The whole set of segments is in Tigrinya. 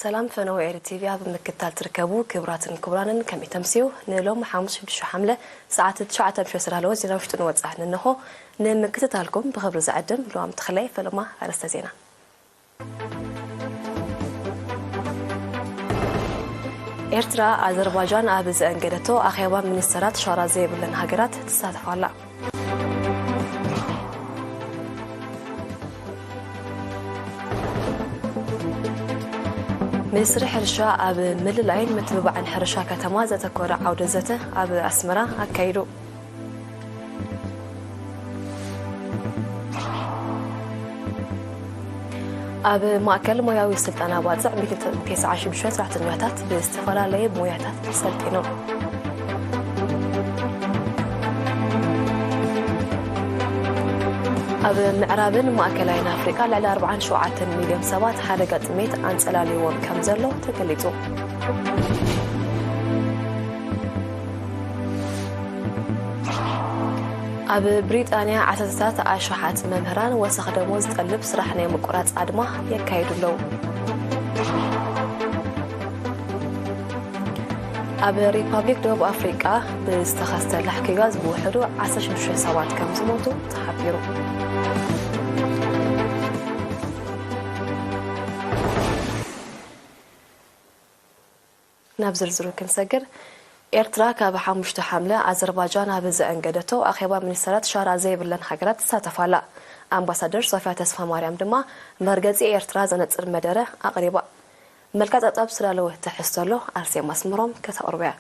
ሰላም ፈነወ ኤሪ ቲቪ ኣብ ምክትታል ትርከቡ ክቡራትን ክቡራንን፣ ከመይ ተምስዩ? ንሎም ሓሙስ ሽዱሽተ ሓምለ ሰዓት ትሽዓተ ምሸት ዝዳለወ ዜና ውሽጥን ወጻእን እንሆ። ንምክትታልኩም ብኽብሪ ዝዕድም ሉዋም ተኽላይ። ፈለማ ኣርእስተ ዜና። ኤርትራ ኣዘርባጃን ኣብ ዘአንገደቶ ኣኼባ ሚኒስተራት ሻራ ዘይብለን ሃገራት ትሳተፋላ። ሚኒስትሪ ሕርሻ ኣብ ምልላይን ምትብባዕን ሕርሻ ከተማ ዘተኮረ ዓውደ ዘተ ኣብ ኣስመራ ኣካይዱ። ኣብ ማእከል ሞያዊ ስልጠና ባጽዕ ሚእቲ ተስዓ ሽዱሽተ ሰራሕተኛታት ብዝተፈላለየ ሞያታት ሰልጢኖም። ኣብ ምዕራብን ማእከላይን ኣፍሪቃ ልዕሊ ኣርባዓን ሸውዓተን ሚልዮን ሰባት ሓደጋ ጥሜት ኣንጸላልይዎም ከም ዘሎ ተገሊጹ። ኣብ ብሪጣንያ ዓሰርተታት ኣሽሓት መምህራን ወሰኽ ደሞዝ ዝጠልብ ስራሕ ናይ ምቁራጽ ኣድማ የካይዱ ኣለዉ። ኣብ ሪፓብሊክ ደቡብ ኣፍሪቃ ብዝተኸስተ ላሕኪ ጋዝ ብውሕዱ ዓሰርተ ሽዱሽተ ሰባት ከም ዝሞቱ ተሓቢሩ። ናብ ዝርዝሩ ክንሰግር፣ ኤርትራ ካብ ሓሙሽተ ሓምለ ኣዘርባጃን ኣብ ዘአንገደቶ ኣኼባ ሚኒስተራት ሻራ ዘይብለን ሃገራት ትሳተፍ ኣላ። ኣምባሳደር ሶፊያ ተስፋ ማርያም ድማ መርገጺ ኤርትራ ዘነጽር መደረ ኣቕሪባ። መልካ ጸብጻብ ስዳለወ ትሕዝቶ ኣሎ፣ ኣርሴማ ኣስመሮም ከተቕርቦ እያ።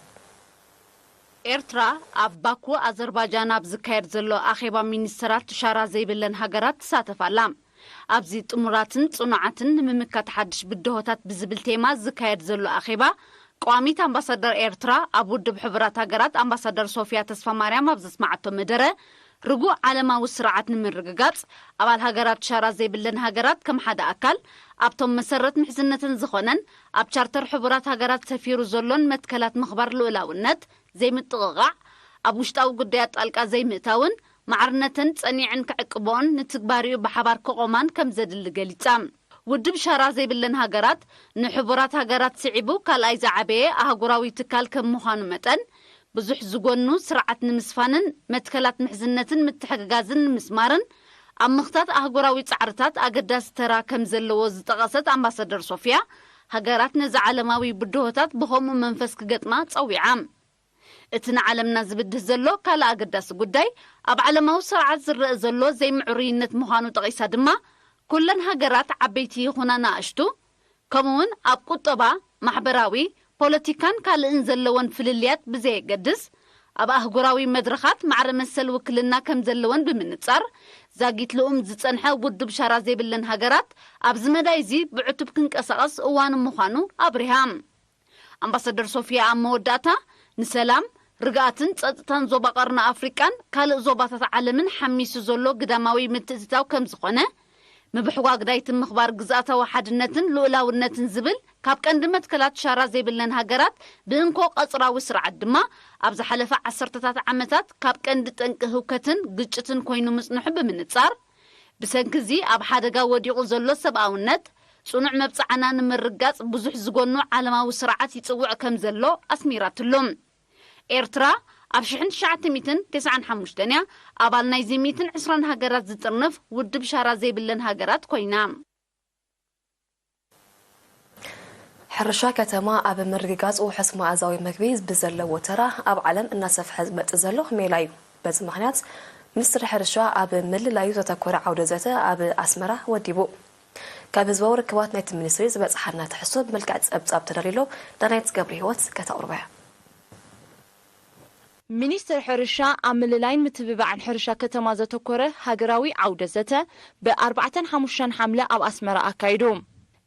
ኤርትራ ኣብ ባኩ ኣዘርባጃን ኣብ ዝካየድ ዘሎ ኣኼባ ሚኒስተራት ሻራ ዘይብለን ሃገራት ትሳተፍ ኣላ። ኣብዚ ጥሙራትን ጽኑዓትን ንምምካት ሓድሽ ብድሆታት ብዝብል ቴማ ዝካየድ ዘሎ ኣኼባ፣ ቀዋሚት ኣምባሳደር ኤርትራ ኣብ ውድብ ሕቡራት ሃገራት ኣምባሳደር ሶፊያ ተስፋ ማርያም ኣብ ዘስማዓቶ መደረ፣ ርጉእ ዓለማዊ ስርዓት ንምርግጋጽ፣ ኣባል ሃገራት ሻራ ዘይብለን ሃገራት ከም ሓደ ኣካል ኣብቶም መሰረት ምሕዝነተን ዝኾነን ኣብ ቻርተር ሕቡራት ሃገራት ሰፊሩ ዘሎን መትከላት ምኽባር ልኡላውነት፣ ዘይምጥቕቓዕ፣ ኣብ ውሽጣዊ ጉዳያት ጣልቃ ዘይምእታውን ማዕርነተን ጸኒዐን ክዕቅብኦን ንትግባሪኡ ብሓባር ክቖማን ከም ዘድሊ ገሊጻ። ውድብ ሻራ ዘይብለን ሃገራት ንሕቡራት ሃገራት ስዒቡ ካልኣይ ዝዓበየ ኣህጉራዊ ትካል ከም ምዃኑ መጠን፣ ብዙሕ ዝጎኑ ስርዓት ንምስፋንን መትከላት ምሕዝነትን ምትሕግጋዝን ንምስማርን ኣብ ምኽታት ኣህጉራዊ ጻዕርታት ኣገዳሲ ተራ ከም ዘለዎ ዝጠቐሰት ኣምባሳደር ሶፊያ፣ ሃገራት ነዚ ዓለማዊ ብድሆታት ብኸምኡ መንፈስ ክገጥማ ጸዊዓ። እቲ ንዓለምና ዝብድህ ዘሎ ካልእ ኣገዳሲ ጉዳይ፣ ኣብ ዓለማዊ ስርዓት ዝረአ ዘሎ ዘይምዕሩይነት ምዃኑ ጠቒሳ ድማ፣ ኩለን ሃገራት ዓበይቲ ይኹና ንኣሽቱ፣ ከምኡ'ውን ኣብ ቁጠባ፣ ማሕበራዊ፣ ፖለቲካን ካልእን ዘለወን ፍልልያት ብዘየገድስ፣ ኣብ ኣህጉራዊ መድረኻት ማዕረ መሰል ውክልና ከም ዘለወን ብምንጻር፣ ዛጊት ልኡም ዝጸንሐ ውድብ ሻራ ዘይብለን ሃገራት ኣብዚ መዳይ እዚ ብዕቱብ ክንቀሳቐስ እዋኑ ምዃኑ ኣብሪሃ። ኣምባሳደር ሶፊያ ኣብ መወዳእታ፣ ንሰላም፣ ርግኣትን ጸጥታን ዞባ ቀርኒ ኣፍሪቃን ካልእ ዞባታት ዓለምን ሓሚሱ ዘሎ ግዳማዊ ምትእትታው ከም ዝኾነ፣ ምብሕጓግ ናይቲ ምኽባር ግዝኣታዊ ሓድነትን ልኡላውነትን ዝብል ካብ ቀንዲ መትከላት ሻራ ዘይብለን ሃገራት ብእንኮ ቀጽራዊ ስርዓት ድማ ኣብ ዝሓለፈ ዓሰርተታት ዓመታት ካብ ቀንዲ ጠንቂ ህውከትን ግጭትን ኮይኑ ምጽንሑ ብምንጻር፣ ብሰንኪ እዚ ኣብ ሓደጋ ወዲቑ ዘሎ ሰብኣውነት፣ ጽኑዕ መብጽዓና ንምርጋጽ ብዙሕ ዝጎኑ ዓለማዊ ስርዓት ይጽውዕ ከም ዘሎ ኣስሚራትሉ። ኤርትራ ኣብ ሽሕን ትሽዓተ ሚእትን ተስዓን ሓሙሽተን እያ ኣባል ናይዚ ሚእትን ዕስራን ሃገራት ዝጥርንፍ ውድብ ሻራ ዘይብለን ሃገራት ኮይና። ሕርሻ ከተማ ኣብ ምርግጋጽ ውሑስ መኣዛዊ መግቢ ብዘለዎ ተራ ኣብ ዓለም እናሰፍሐ ዝመጽእ ዘሎ ሜላ እዩ። በዚ ምኽንያት፣ ሚኒስትሪ ሕርሻ ኣብ ምልላዩ ዘተኮረ ዓውደ ዘተ ኣብ ኣስመራ ወዲቡ። ካብ ህዝባዊ ርክባት ናይቲ ሚኒስትሪ ዝበጽሓና ትሕዝቶ ብመልክዕ ጸብጻብ ተዳልዩ ኣሎ። ዳናይት ገብረ ህይወት ከተቕርቦ እያ። ሚኒስትሪ ሕርሻ ኣብ ምልላይን ምትብባዕን ሕርሻ ከተማ ዘተኮረ ሃገራዊ ዓውደ ዘተ ብ ኣርባዕተን ሓሙሽተን ሓምለ ኣብ ኣስመራ ኣካይዱ።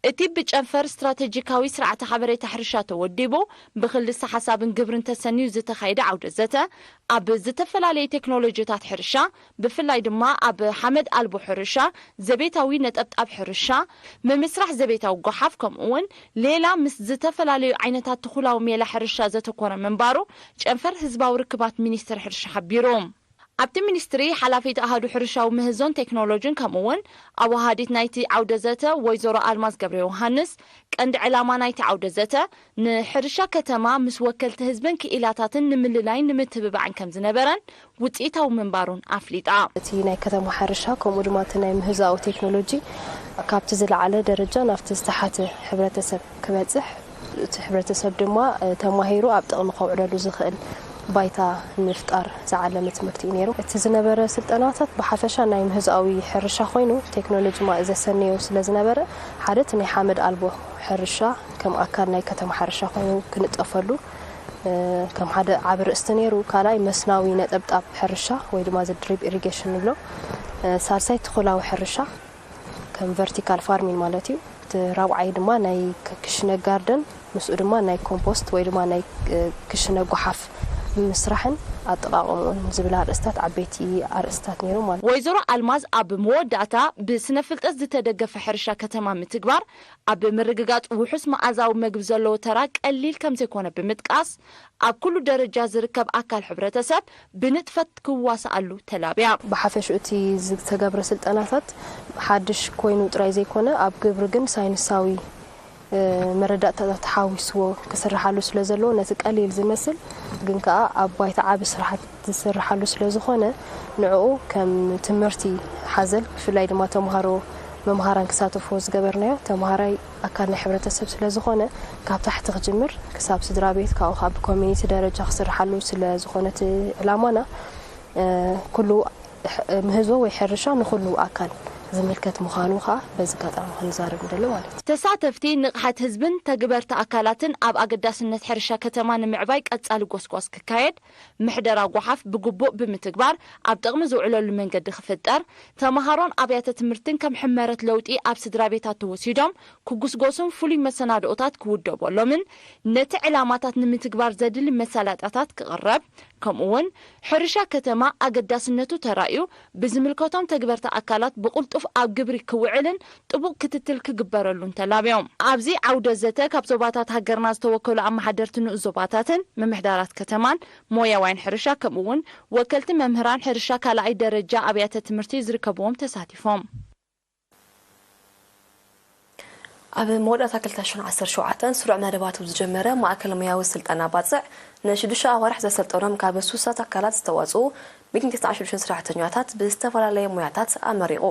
እቲ ብጨንፈር ስትራተጂካዊ ስርዓተ ሓበሬታ ሕርሻ ተወዲቡ፣ ብክልሰ ሓሳብን ግብርን ተሰንዩ ዝተኻየደ ዓውደ ዘተ፣ ኣብ ዝተፈላለዩ ቴክኖሎጂታት ሕርሻ፣ ብፍላይ ድማ ኣብ ሓመድ ኣልቦ ሕርሻ፣ ዘቤታዊ ነጠብጣብ ሕርሻ፣ ምምስራሕ ዘቤታዊ ጓሓፍ፣ ከምኡ እውን ሌላ ምስ ዝተፈላለዩ ዓይነታት ትኹላዊ ሜላ ሕርሻ ዘተኮረ ምንባሩ ጨንፈር ህዝባዊ ርክባት ሚኒስቴር ሕርሻ ሓቢሩ። ኣብቲ ሚኒስትሪ ሓላፊት ኣሃዱ ሕርሻዊ ምህዞን ቴክኖሎጂን ከምኡ እውን ኣወሃዲት ናይቲ ዓውደ ዘተ ወይዘሮ ኣልማዝ ገብረ ዮሃንስ፣ ቀንዲ ዕላማ ናይቲ ዓውደ ዘተ ንሕርሻ ከተማ ምስ ወከልቲ ህዝብን ክኢላታትን ንምልላይን ንምትብባዕን ከም ዝነበረን ውፅኢታዊ ምንባሩን ኣፍሊጣ። እቲ ናይ ከተማ ሕርሻ ከምኡ ድማ እቲ ናይ ምህዞዊ ቴክኖሎጂ ካብቲ ዝለዓለ ደረጃ ናብቲ ዝተሓተ ሕብረተሰብ ክበፅሕ፣ እቲ ሕብረተሰብ ድማ ተማሂሩ ኣብ ጥቕሚ ከውዕለሉ ዝኽእል ባይታ ንምፍጣር ዝዓለመ ትምህርቲ እዩ ነይሩ። እቲ ዝነበረ ስልጠናታት ብሓፈሻ ናይ ምህዞዊ ሕርሻ ኮይኑ፣ ቴክኖሎጂ ማእ ዘሰነዮ ስለ ዝነበረ፣ ሓደ እቲ ናይ ሓመድ ኣልቦ ሕርሻ ከም ኣካል ናይ ከተማ ሕርሻ ኮይኑ ክንጠፈሉ ከም ሓደ ዓቢ ርእስቲ ነይሩ። ካልኣይ መስናዊ ነጠብጣብ ሕርሻ ወይ ድማ እዚ ድሪፕ ኢሪጌሽን ንብሎ። ሳልሳይ ትኹላዊ ሕርሻ ከም ቨርቲካል ፋርሚን ማለት እዩ። እቲ ራብዓይ ድማ ናይ ክሽነ ጋርደን፣ ምስኡ ድማ ናይ ኮምፖስት ወይ ድማ ናይ ክሽነ ጓሓፍ ምስራሕን ኣጠቓቕምኡን ዝብል ኣርእስታት ዓበይቲ ኣርእስታት ነይሩ ማለት እዩ። ወይዘሮ ኣልማዝ ኣብ መወዳእታ ብስነ ፍልጠት ዝተደገፈ ሕርሻ ከተማ ምትግባር ኣብ ምርግጋፅ ውሑስ መኣዛዊ መግቢ ዘለዎ ተራ ቀሊል ከም ዘይኮነ ብምጥቃስ፣ ኣብ ኩሉ ደረጃ ዝርከብ ኣካል ሕብረተሰብ ብንጥፈት ክዋሳኣሉ ተላብያ። ብሓፈሽኡ እቲ ዝተገብረ ስልጠናታት ሓድሽ ኮይኑ ጥራይ ዘይኮነ፣ ኣብ ግብሪ ግን ሳይንሳዊ መረዳእታታት ተሓዊስዎ ክስርሓሉ ስለ ዘለዎ፣ ነቲ ቀሊል ዝመስል ግን ከኣ ኣብ ባይታ ዓቢ ስራሓት ዝስርሓሉ ስለ ዝኾነ፣ ንዕኡ ከም ትምህርቲ ሓዘል፣ ብፍላይ ድማ ተምሃሮ መምሃራን ክሳተፍዎ ዝገበርናዮ፣ ተምሃራይ ኣካል ናይ ሕብረተሰብ ስለ ዝኾነ፣ ካብ ታሕቲ ክጅምር ክሳብ ስድራ ቤት፣ ካብኡ ካብ ኮሚኒቲ ደረጃ ክስርሓሉ ስለ ዝኾነ እቲ ዕላማና፣ ኩሉ ምህዞ ወይ ሕርሻ ንኹሉ ኣካል ዝምልከት ምዃኑ ከኣ በዚ ኣጋጣሚ ክንዛረብ ንደሊ ማለት እዩ። ተሳተፍቲ ንቕሓት ህዝብን ተግበርቲ ኣካላትን ኣብ ኣገዳስነት ሕርሻ ከተማ ንምዕባይ ቀጻሊ ጎስጓስ ክካየድ፣ ምሕደራ ጓሓፍ ብግቡእ ብምትግባር ኣብ ጥቕሚ ዝውዕለሉ መንገዲ ክፍጠር፣ ተመሃሮን ኣብያተ ትምህርትን ከም ሕመረት ለውጢ ኣብ ስድራ ቤታት ተወሲዶም ክጉስጎሱን ፍሉይ መሰናድኦታት ክውደበሎምን ነቲ ዕላማታት ንምትግባር ዘድሊ መሳለጥያታት ክቕረብ፣ ከምኡ እውን ሕርሻ ከተማ ኣገዳስነቱ ተራእዩ ብዝምልከቶም ተግበርቲ ኣካላት ብቕልጡፍ ኣብ ግብሪ ክውዕልን ጥቡቕ ክትትል ክግበረሉን ተላብዮም። ኣብዚ ዓውደ ዘተ ካብ ዞባታት ሃገርና ዝተወከሉ ኣመሓደርቲ ንኡስ ዞባታትን ምምሕዳራት ከተማን ሞያውያን ሕርሻ ከምኡ እውን ወከልቲ መምህራን ሕርሻ ካልኣይ ደረጃ ኣብያተ ትምህርቲ ዝርከብዎም ተሳቲፎም። ኣብ መወዳእታ ክልተ ሽሕን ዓሰርተ ሸውዓተን ስሩዕ መደባቱ ዝጀመረ ማእከል ሞያዊ ስልጠና ባጽዕ ንሽዱሽተ ኣዋርሕ ዘሰልጠኖም ካብ ሱሳት ኣካላት ዝተዋጽኡ ሚእትን ተስዓን ሽዱሽተን ሰራሕተኛታት ብዝተፈላለየ ሞያታት ኣመሪቑ።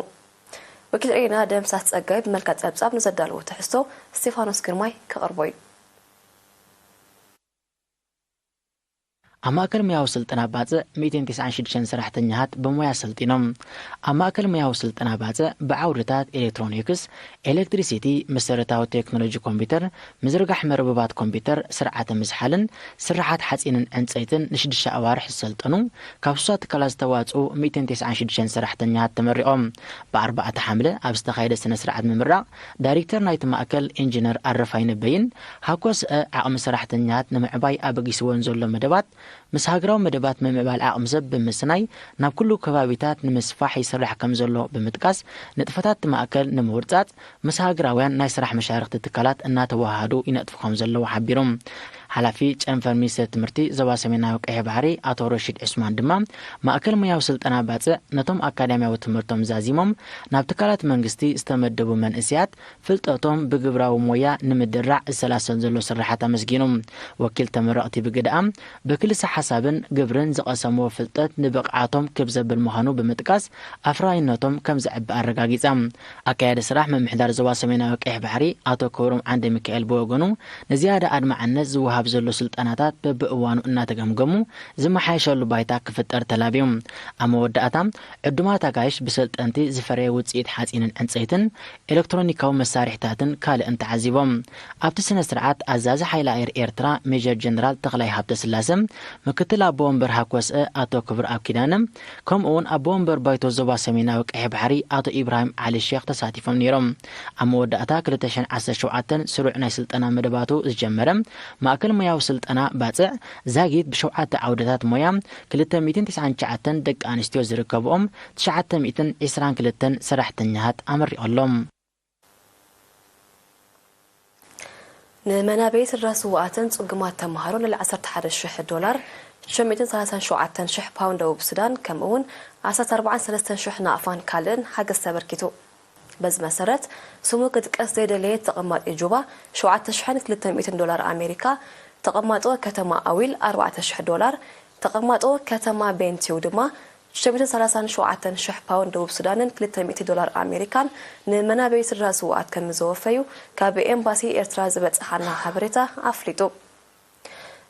ወኪል ሬድዮና ደምሳስ ጸጋይ ብመልክዕ ጸብጻብ ንዘዳለዎ ትሕዝቶ ስቴፋኖስ ግርማይ ከቕርቦ እዩ። ኣብ ማእከል ሞያዊ ስልጠና ባጽዕ ሚእትን ተስዓን ሽዱሽተን ሰራሕተኛታት ብሞያ ሰልጢኖም። ኣብ ማእከል ሞያዊ ስልጠና ባጽዕ ብዓውድታት ኤሌክትሮኒክስ፣ ኤሌክትሪሲቲ፣ መሰረታዊ ቴክኖሎጂ ኮምፒውተር፣ ምዝርጋሕ መርበባት ኮምፒውተር፣ ስርዓተ ምዝሓልን ስርሓት ሓጺንን ዕንጸይትን ንሽዱሽተ ኣዋርሕ ዝሰልጠኑ ካብ ሱሳት ትካላት ዝተዋጽኡ ሚእትን ተስዓን ሽዱሽተን ሰራሕተኛታት ተመሪቖም። ብኣርባዕተ ሓምለ ኣብ ዝተኻየደ ስነ ስርዓት ምምራቕ፣ ዳይሬክተር ናይቲ ማእከል ኢንጂነር ኣረፋይነ በይን፣ ሃኮስአ ዓቕሚ ሰራሕተኛታት ንምዕባይ ኣበጊስወን ዘሎ መደባት፣ ምስ ሃገራዊ መደባት ምምዕባል ዓቕሚ ሰብ ብምስናይ፣ ናብ ኩሉ ከባቢታት ንምስፋሕ ይስራሕ ከም ዘሎ ብምጥቃስ፣ ንጥፈታት እቲ ማእከል ንምውርጻጽ ምስ ሃገራውያን ናይ ስራሕ መሻርኽቲ ትካላት እናተወሃሃዱ ይነጥፉ ከም ዘለዉ ሓቢሩ። ሓላፊ ጨንፈር ሚኒስትሪ ትምህርቲ ዞባ ሰሜናዊ ቀይሕ ባሕሪ ኣቶ ረሺድ ዑስማን ድማ፣ ማእከል ሞያዊ ስልጠና ባጽዕ ነቶም ኣካዳሚያዊ ትምህርቶም ዛዚሞም ናብ ትካላት መንግስቲ ዝተመደቡ መንእሰያት ፍልጠቶም ብግብራዊ ሞያ ንምድራዕ ዝሰላሰል ዘሎ ስርሓት ኣመስጊኑ። ወኪል ተመረቕቲ ብግደኣ፣ ብክልሰ ሓሳብን ግብርን ዝቐሰምዎ ፍልጠት ንብቕዓቶም ክብ ዘብል ምዃኑ ብምጥቃስ፣ ኣፍራይነቶም ከም ዘዕቢ ኣረጋጊጻ። ኣካያዲ ስራሕ ምምሕዳር ዞባ ሰሜናዊ ቀይሕ ባሕሪ ኣቶ ክብሮም ዓንደ ሚካኤል ብወገኑ፣ ንዝያዳ ኣድማዕነት ዝወሃብ ዘሎ ስልጠናታት በብእዋኑ እናተገምገሙ ዝመሓየሸሉ ባይታ ክፍጠር ተላብዩ። ኣብ መወዳእታ፣ ዕዱማት ኣጋይሽ ብሰልጠንቲ ዝፈረየ ውጽኢት ሓጺንን ዕንጸይትን ኤሌክትሮኒካዊ መሳርሒታትን ካልእን ተዓዚቦም። ኣብቲ ስነ ስርዓት ኣዛዚ ሓይሊ ኣየር ኤርትራ ሜጀር ጀነራል ተኽላይ ሃብተስላሰ፣ ምክትል ኣቦ ወንበር ሃኮስአ ኣቶ ክብርኣብ ኪዳነ፣ ከምኡ እውን ኣቦ ወንበር ባይቶ ዞባ ሰሜናዊ ቀይሕ ባሕሪ ኣቶ ኢብራሂም ዓሊ ሼኽ ተሳቲፎም ነይሮም። ኣብ መወዳእታ ክልተ ሽሕን ዓሰርተ ሸውዓተን ስሩዕ ናይ ስልጠና መደባቱ ዝጀመረ ማእከል ሞያዊ ስልጠና ባጽዕ ዛጊት ብሸውዓተ ዓውድታት ሞያ ክልተ ሚእትን ተስዓን ትሽዓተን ደቂ ኣንስትዮ ዝርከብኦም ትሽዓተ ሚእትን ዕስራን ክልተን ሰራሕተኛታት ኣመሪቑሎም። ንመናበይ ስድራ ስውኣትን ጽጉማት ተምሃሮ ልዕሊ ዓሰርተ ሓደ ሽሕ ዶላር ሽሕን ሰላሳን ሸውዓተን ሽሕ ፓውንድ ደቡብ ሱዳን፣ ከምኡ እውን ዓሰርተ ኣርባዓን ሰለስተን ሽሕ ናቕፋን ካልእን ሓገዝ ተበርኪቱ። በዚ መሰረት፣ ስሙ ክጥቀስ ዘይደለየ ተቐማጢ ጁባ፣ ሸውዓተ ሽሕን ክልተ ሚእትን ዶላር ኣሜሪካ፣ ተቐማጦ ከተማ ኣዊል፣ ኣርባዕተ ሽሕ ዶላር፣ ተቐማጦ ከተማ ቤንቲው ድማ፣ ሽሕን ሰላሳን ሸውዓተን ሽሕ ፓውንድ ደቡብ ሱዳንን ክልተ ሚእቲ ዶላር ኣሜሪካን ንመናበይ ስድራ ስውኣት ከም ዘወፈዩ ካብ ኤምባሲ ኤርትራ ዝበጽሓና ሓበሬታ ኣፍሊጡ።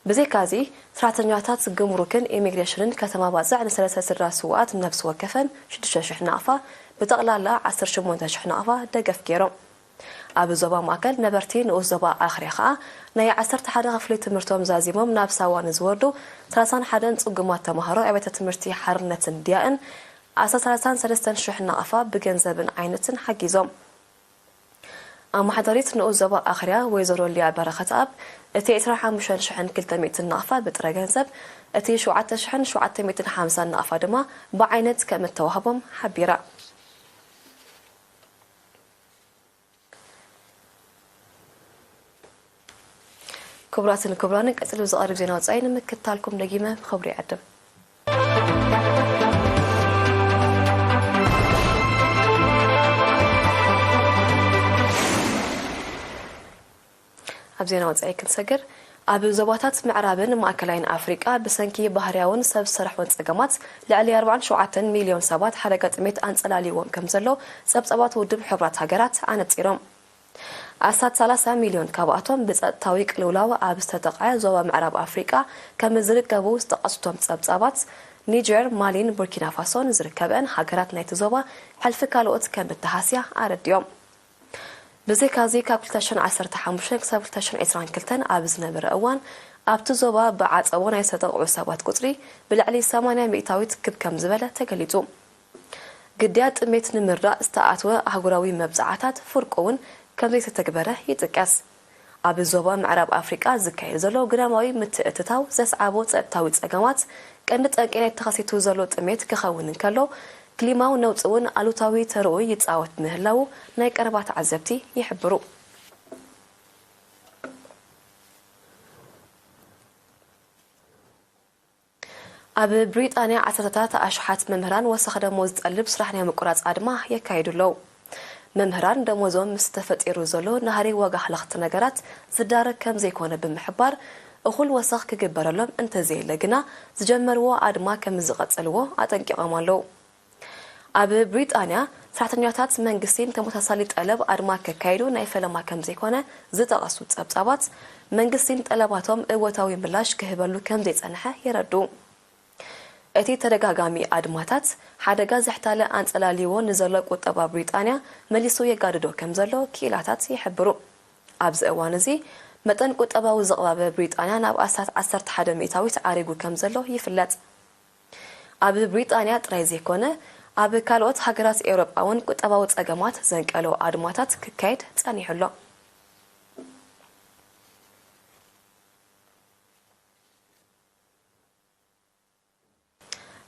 ብዘይካዚ፣ ሰራሕተኛታት ግምሩክን ኢሚግሬሽንን ከተማ ባጽዕ ንሰለስተ ስድራ ስውኣት ነፍሲ ወከፈን ሽዱሽተ ሽሕ ናቕፋ፣ ብጠቕላላ ዓሰርተ ሸሞንተ ሽሕ ናቕፋ ደገፍ ገይሮም። ኣብ ዞባ ማእከል ነበርቲ ንኡስ ዞባ ኣኽርያ ኸኣ ናይ ዓሰርተ ሓደ ክፍሊ ትምህርቶም ዛዚሞም ናብ ሳዋ ንዝወርዱ ሰላሳን ሓደን ጽጉማት ተማሃሮ ኣብያተ ትምህርቲ ሓርነትን ድያእን ዓሰርተ ሰላሳን ሰለስተን ሽሕ ናቕፋ ብገንዘብን ዓይነትን ሓጊዞም። ኣመሓዳሪት ንኡስ ዞባ ኣኽርያ ወይዘሮ ሊያ በረኸትኣብ፣ እቲ ዕስራን ሓሙሽተን ሽሕን ክልተ ሚእትን ናቕፋ ብጥረ ገንዘብ፣ እቲ ሸውዓተ ሽሕን ሸውዓተ ሚእትን ሓምሳን ናቕፋ ድማ ብዓይነት ከም እተዋህቦም ሓቢራ። ክቡራትን ክቡራንን፣ ቀጺሉ ዝቐርብ ዜና ወጻኢ ንምክትታልኩም ደጊመ ብኽብሪ ይዕድም። ኣብ ዜና ወጻኢ ክንሰግር፣ ኣብ ዞባታት ምዕራብን ማእከላይን ኣፍሪቃ ብሰንኪ ባህርያውን ሰብ ዝሰርሖን ጸገማት ልዕሊ ኣርባዓን ሸውዓተን ሚልዮን ሰባት ሓደጋ ጥሜት ኣንጸላልይዎም ከም ዘሎ ጸብጻባት ውድብ ሕቡራት ሃገራት ኣነጺሮም። ኣስታት ሰላሳ ሚልዮን ካብኣቶም ብጸጥታዊ ቅልውላው ኣብ ዝተጠቕዐ ዞባ ምዕራብ ኣፍሪቃ ከም ዝርከቡ ዝጠቐሱቶም ጸብጻባት፣ ኒጀር፣ ማሊን ቡርኪና ፋሶን ዝርከበን ሃገራት ናይቲ ዞባ፣ ሕልፊ ካልኦት ከም እተሃስያ ኣረዲኦም። ብዘይካዚ፣ ካብ ክልተ ሽሕን ዓሰርተ ሓሙሽተን ክሳብ ክልተ ሽሕን ዕስራን ክልተን ኣብ ዝነበረ እዋን፣ ኣብቲ ዞባ ብዓጸቦ ናይ ዝተጠቕዑ ሰባት ቁጽሪ ብልዕሊ ሰማንያ ሚእታዊት ክብ ከም ዝበለ ተገሊጹ። ግድያ ጥሜት ንምርዳእ ዝተኣትወ ኣህጉራዊ መብጽዓታት ፍርቁ እውን ከም ዘይተተግበረ ይጥቀስ። ኣብ ዞባ ምዕራብ ኣፍሪቃ ዝካየድ ዘሎ ግዳማዊ ምትእትታው ዘስዓቦ ጸጥታዊ ጸገማት ቀንዲ ጠንቂ ናይ ተኸሲቱ ዘሎ ጥሜት ክኸውን እንከሎ፣ ክሊማዊ ነውጺ እውን ኣሉታዊ ተርኡ ይጻወት ምህላዉ ናይ ቀረባ ተዓዘብቲ ይሕብሩ። ኣብ ብሪጣንያ ዓሰርተታት ኣሽሓት መምህራን ወሰኽ ደሞዝ ዝጠልብ ስራሕ ናይ ምቁራጽ ኣድማ የካይዱ ኣለዉ። መምህራን ደሞዞም ምስ ተፈጢሩ ዘሎ ናህሪ ዋጋ ሃለኽቲ ነገራት ዝዳረግ ከም ዘይኮነ ብምሕባር፣ እኹል ወሰኽ ክግበረሎም እንተዘየለ ግና ዝጀመርዎ ኣድማ ከም ዝቐጽልዎ ኣጠንቂቖም ኣለዉ። ኣብ ብሪጣንያ፣ ሰራሕተኛታት መንግስቲ ንተመሳሳሊ ጠለብ ኣድማ ከካይዱ ናይ ፈለማ ከም ዘይኮነ ዝጠቐሱ ጸብጻባት፣ መንግስቲ ንጠለባቶም እወታዊ ምላሽ ክህበሉ ከም ዘይጸንሐ የረድኡ። እቲ ተደጋጋሚ ኣድማታት፣ ሓደጋ ዘሕታለ ኣንጸላልይዎ ንዘሎ ቁጠባ ብሪጣንያ መሊሱ የጋድዶ ከም ዘሎ ክኢላታት ይሕብሩ። ኣብዚ እዋን እዚ፣ መጠን ቁጠባዊ ዝቕባበ ብሪጣንያ ናብ ኣስታት ዓሰርተ ሓደ ሚእታዊት ዓሪጉ ከም ዘሎ ይፍለጥ። ኣብ ብሪጣንያ ጥራይ ዘይኮነ፣ ኣብ ካልኦት ሃገራት ኤውሮጳ እውን ቁጠባዊ ጸገማት ዘንቀሎ ኣድማታት ክካየድ ጸኒሑ ኣሎ።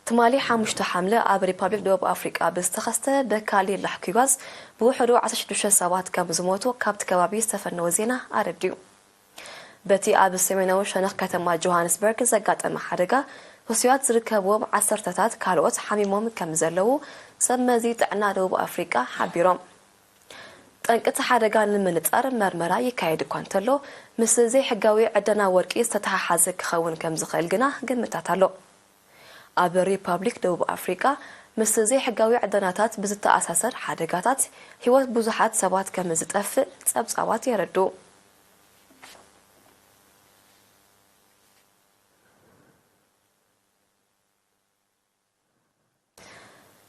ትማሊ ሓሙሽተ ሓምለ ኣብ ሪፓብሊክ ደቡብ ኣፍሪቃ ብዝተኸስተ በካሊ ላሕኲ ጋዝ ብውሕዱ ዓሰርተ ሽዱሽተ ሰባት ከም ዝሞቱ ካብቲ ከባቢ ዝተፈነወ ዜና ኣረዲኡ። በቲ ኣብ ሰሜናዊ ሸነኽ ከተማ ጆሃንስበርግ ዘጋጠመ ሓደጋ፣ ህሱያት ዝርከብዎም ዓሰርተታት ካልኦት ሓሚሞም ከም ዘለዉ ሰብ መዚ ጥዕና ደቡብ ኣፍሪቃ ሓቢሮም። ጠንቂ እቲ ሓደጋ ንምንጻር መርመራ ይካየድ እኳ እንተሎ፣ ምስ ዘይሕጋዊ ዕደና ወርቂ ዝተተሓሓዘ ክኸውን ከም ዝኽእል ግና ግምታት ኣሎ። ኣብ ሪፓብሊክ ደቡብ ኣፍሪቃ፣ ምስ ዘይሕጋዊ ዕደናታት ብዝተኣሳሰር ሓደጋታት፣ ህይወት ብዙሓት ሰባት ከም ዝጠፍእ ጸብጻባት የረድኡ።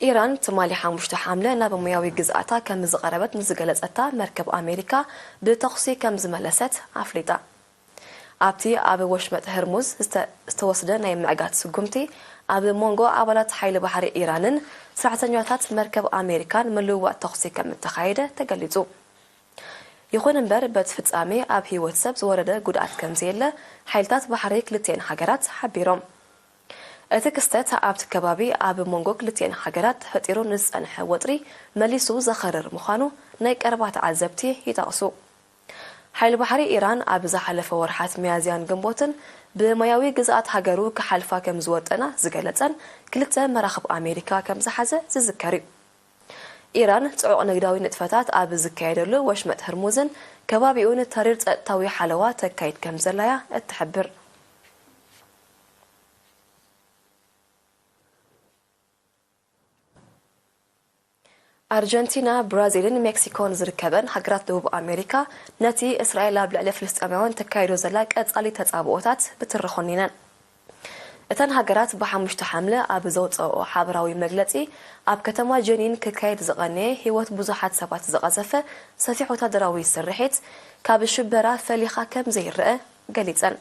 ኢራን ትማሊ ሓሙሽተ ሓምለ ናብ ሞያዊ ግዝኣታ ከም ዝቐረበት ንዝገለጸታ መርከብ ኣሜሪካ ብተኹሲ ከም ዝመለሰት ኣፍሊጣ። ኣብቲ ኣብ ወሽመጥ ህርሙዝ ዝተ-፣ ዝተወስደ ናይ ምዕጋት ስጉምቲ፣ ኣብ መንጎ ኣባላት ሓይሊ ባሕሪ ኢራንን ሰራሕተኛታት መርከብ ኣሜሪካን ምልውዋጥ ተኹሲ ከም እተኻየደ ተገሊጹ። ይኹን እምበር፣ በቲ ፍጻሜ ኣብ ህይወት ሰብ ዝወረደ ጉድኣት ከም ዘየለ ሓይልታት ባሕሪ ክልቲኤን ሃገራት ሓቢሮም። እቲ ክስተት ኣብቲ ከባቢ ኣብ መንጎ ክልቲኤን ሃገራት ተፈጢሩ ንዝጸንሐ ወጥሪ መሊሱ ዘኸርር ምዃኑ ናይ ቀረባ ተዓዘብቲ ይጠቕሱ። ሓይሊ ባሕሪ ኢራን ኣብ ዝሓለፈ ወርሓት ሚያዝያን ግንቦትን ብማያዊ ግዝኣት ሃገሩ ክሓልፋ ከም ዝወጠና ዝገለጸን ክልተ መራኽብ ኣሜሪካ ከም ዝሓዘ ዝዝከር እዩ። ኢራን ጽዑቕ ንግዳዊ ንጥፈታት ኣብ ዝካየደሉ ወሽመጥ ህርሙዝን ከባቢኡን ተሪር ጸጥታዊ ሓለዋ ተካይድ ከም ዘላያ እትሕብር። ኣርጀንቲና፣ ብራዚልን ሜክሲኮን ዝርከበን ሃገራት ደቡብ ኣሜሪካ ነቲ እስራኤል ኣብ ልዕሊ ፍልስጤማውያን ተካይዶ ዘላ ቀጻሊ ተጻብኦታት ብትሪ ኮኒነን። እተን ሃገራት ብሓሙሽተ ሓምለ ኣብ ዘውፅኦ ሓበራዊ መግለፂ፣ ኣብ ከተማ ጀኒን ክካየድ ዝቐነየ ህይወት ብዙሓት ሰባት ዝቐዘፈ ሰፊሕ ወታደራዊ ስርሒት ካብ ሽበራ ፈሊኻ ከም ዘይረአ ገሊፀን።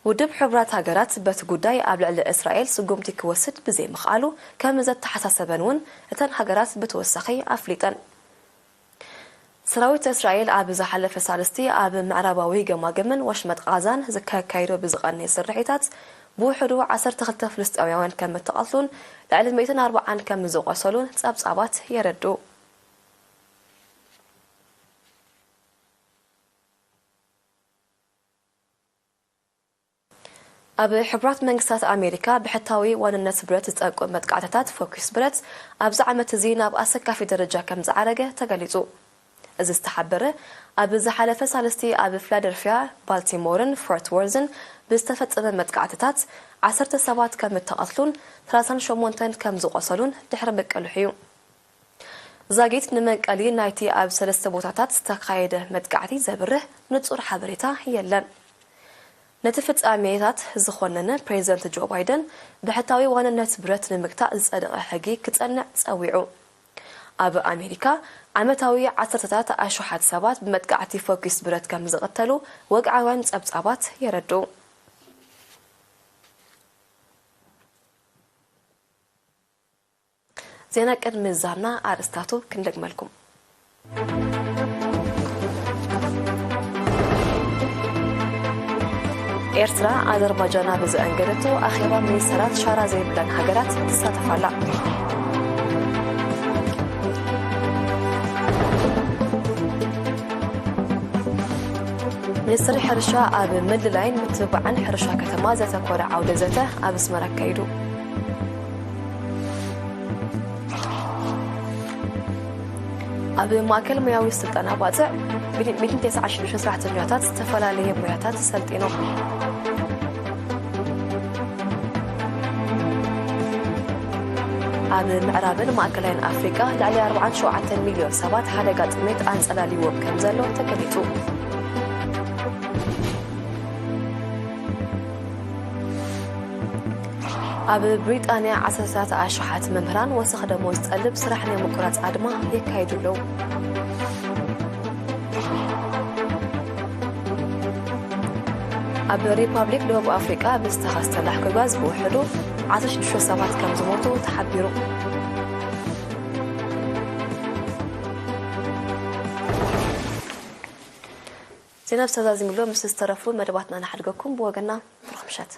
ውድብ ሕቡራት ሃገራት በቲ ጉዳይ ኣብ ልዕሊ እስራኤል ስጉምቲ ክወስድ ብዘይምኽኣሉ ከም ዘተሓሳሰበን እውን እተን ሃገራት ብተወሳኺ ኣፍሊጠን። ሰራዊት እስራኤል ኣብ ዝሓለፈ ሳልስቲ ኣብ ምዕራባዊ ገማግምን ወሽመጥ ቓዛን ዝካየካይዶ ብዝቐነየ ስርሒታት ብውሕዱ ዓሰርተ ክልተ ፍልስጤማውያን ከም እተቐትሉን ልዕሊ ሚእትን ኣርባዓን ከም ዝቖሰሉን ጸብጻባት የረድኡ። ኣብ ሕቡራት መንግስታት ኣሜሪካ ብሕታዊ ዋንነት ብረት ዝጠቁ መጥቃዕትታት ፎኪስ ብረት ኣብዚ ዓመት እዚ ናብ ኣሰካፊ ደረጃ ከም ዝዓረገ ተገሊጹ። እዚ ዝተሓበረ ኣብ ዝሓለፈ ሳልስቲ ኣብ ፊላደልፊያ፣ ባልቲሞርን ፎርት ወርዝን ብዝተፈጸመ መጥቃዕትታት ዓሰርተ ሰባት ከም እተቐትሉን ሰላሳን ሸሞንተን ከም ዝቖሰሉን ድሕሪ ምቅልሑ እዩ። ዛጊት ንመንቀሊ ናይቲ ኣብ ሰለስተ ቦታታት ዝተኻየደ መጥቃዕቲ ዘብርህ ንጹር ሓበሬታ የለን። ነቲ ፍጻሜታት ዝኾነነ ፕሬዚደንት ጆ ባይደን ብሕታዊ ዋንነት ብረት ንምግታእ ዝጸደቐ ሕጊ ክጸንዕ ጸዊዑ። ኣብ ኣሜሪካ ዓመታዊ ዓሰርተታት ኣሽሓት ሰባት ብመጥቃዕቲ ፎኪስ ብረት ከም ዝቕተሉ ወግዓውያን ጸብጻባት የረድኡ። ዜና ቅድሚ ምዝዛምና ኣርእስታቱ ክንደግመልኩም። ኤርትራ ኣዘርባጃን ኣብ ዘኣንገደቶ ኣኼባ ሚኒስተራት ሻራ ዘይብለን ሃገራት ትሳተፍ ኣላ። ሚኒስትሪ ሕርሻ ኣብ ምልላይን ምትብባዕን ሕርሻ ከተማ ዘተኮረ ዓውደ ዘተ ኣብ ኣስመራ ኣካይዱ። ኣብ ማእከል ሞያዊ ስልጠና ባጽዕ ሚእትን ተስዓን ሽዱሽተን ሰራሕተኛታት ዝተፈላለየ ሞያታት ሰልጢኖም። ኣብ ምዕራብን ማእከላይን ኣፍሪቃ ልዕሊ ኣርባዓን ሸውዓተን ሚልዮን ሰባት ሓደጋ ጥሜት ኣንጸላልይዎም ከም ዘሎ ተገሊጹ። ኣብ ብሪጣንያ ዓሰርተታት ኣሽሓት መምህራን ወሰኽ ደሞዝ ዝጠልብ ስራሕ ናይ ምቁራጽ ኣድማ የካይዱ ኣለዉ። ኣብ ሪፓብሊክ ደቡብ ኣፍሪቃ ብዝተኸስተ ላሕኲ ጋዝ ብውሕዱ ዓሰርተ ሽዱሽተ ሰባት ከም ዝሞቱ ተሓቢሩ። ዜና ብዝተዛዚምሉ ምስ ዝተረፉ መደባትና ንሓድገኩም። ብወገንና ብሩኽ ምሸት።